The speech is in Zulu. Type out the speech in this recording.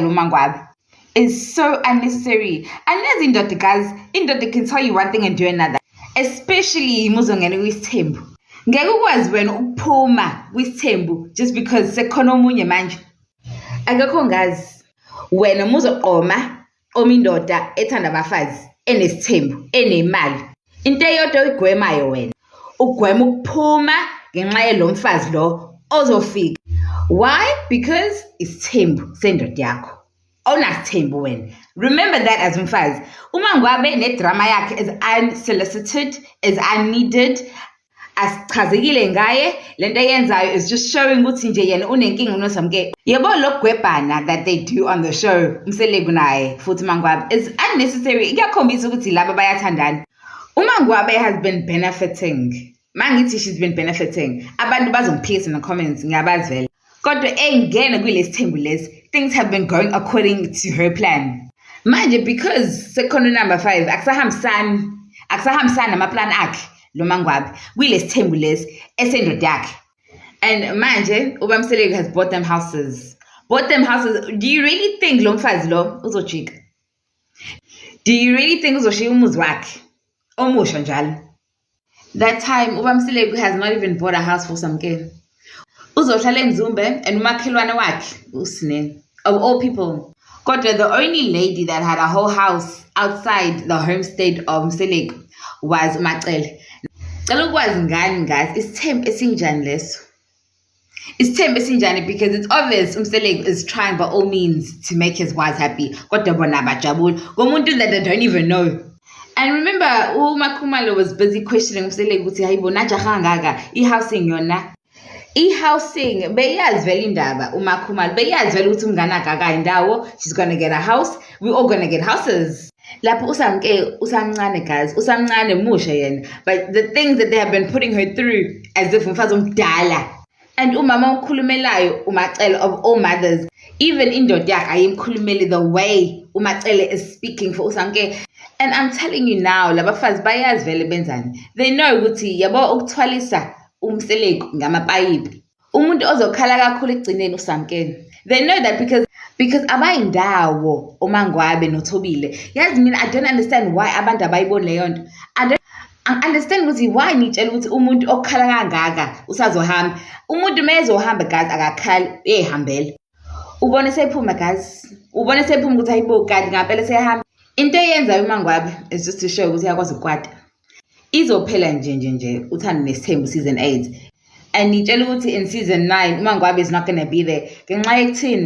Lo Mangwabe is so unnecessary. Anazi indoda, guys, indoda can tell you one thing and do another, especially muzongena kwisithembu. Ngeke ukwazi wena ukuphuma kwisithembu just because sekukhona omunye manje. Akekho ngazi. Wena muzoqoma, qoma indoda ethanda abafazi, enesithembu, enemali. Into eyodwa oyigwemayo wena, ugwema ukuphuma ngenxa yalo mfazi lo ozofika. Why? Because isithembu sendoda yakho. Awunasithembu wena. Remember that as umfazi. Uma ngabe nedrama yakhe is unsolicited, is unneeded, asichazekile ngaye. Lento eyenzayo is just showing ukuthi nje yena unenkinga unoSamke. Yebo, lokugwebhana that they do on the show, uMseleku naye futhi Mangwabe, is unnecessary. Kuyakhombisa ukuthi laba bayathandana. UMangwabe has been benefiting. Mangithi she's been benefiting, abantu bazongiphikisa in the comments, ngiyabazi vele. Kodwa engene kulesi thembu lesi, things have been going according to her plan. Manje because sekukhona number 5, akusahambisani namaplan akhe lo Mangwabe kulesi thembu lesi esendoda yakhe. And manje uBamseleku has bought them houses. Bought them houses. Do you really think lo mfazi lo uzojika? Do you really think uzoshiya umuzi wakhe omusha njalo? That time uBamseleku has not even bought a house for Samke. Uzohlala eMzumbe and umakhelwane wakhe uSine, of all people. Kodwa the only lady that had a whole house outside the homestead of Mseleku was uMacele. Cela ukwazi ngani ngazi isithembu esinjani leso? Isithembu esinjani? Because it's obvious uMseleku is trying by all means to make his wives happy. Kodwa bona abajabuli. Komuntu that they don't even know. And remember, uMakhumalo was busy questioning uMseleku ukuthi hayibo, najaha kangaka, i-housing yona. I-housing beyazi vele indaba uMakhumalo, beyazi vele ukuthi umngane akakayi ndawo, she's gonna get a house, we all gonna get houses. Lapho uSamke usamncane, guys, usamncane, musha yena. But the things that they have been putting her through as if umfazi omdala. And umama okhulumelayo uMacele, of all mothers, even indoda yakhe ayimkhulumeli the way uMacele is speaking for uSamke. And I'm telling you now, labafazi bayazi vele benzani. They know ukuthi yabo ukuthwalisa uMseleku ngamapayipi. Umuntu ozokhala kakhulu ekugcineni uSamke. They know that because abayindawo uMangwabe noThobile. Yazi mina I don't understand why abantu abayiboni leyo nto. I don't understand ukuthi why nitshela ukuthi umuntu okhala kangaka usazohamba. Umuntu mezohamba, guys, akakhali, uyayihambela. Ubone seyiphuma, guys. Ubone seyiphuma ukuthi hayibo, kanti ngampela seyahamba. Into eyenzayo uMangwabe is just to show ukuthi uyakwazi ukukwata. Izophela nje nje nje Uthando Nesithembu season 8. And nitshela ukuthi in season 9 uMangwabe is not gonna be there. Ngenxa yekuthini?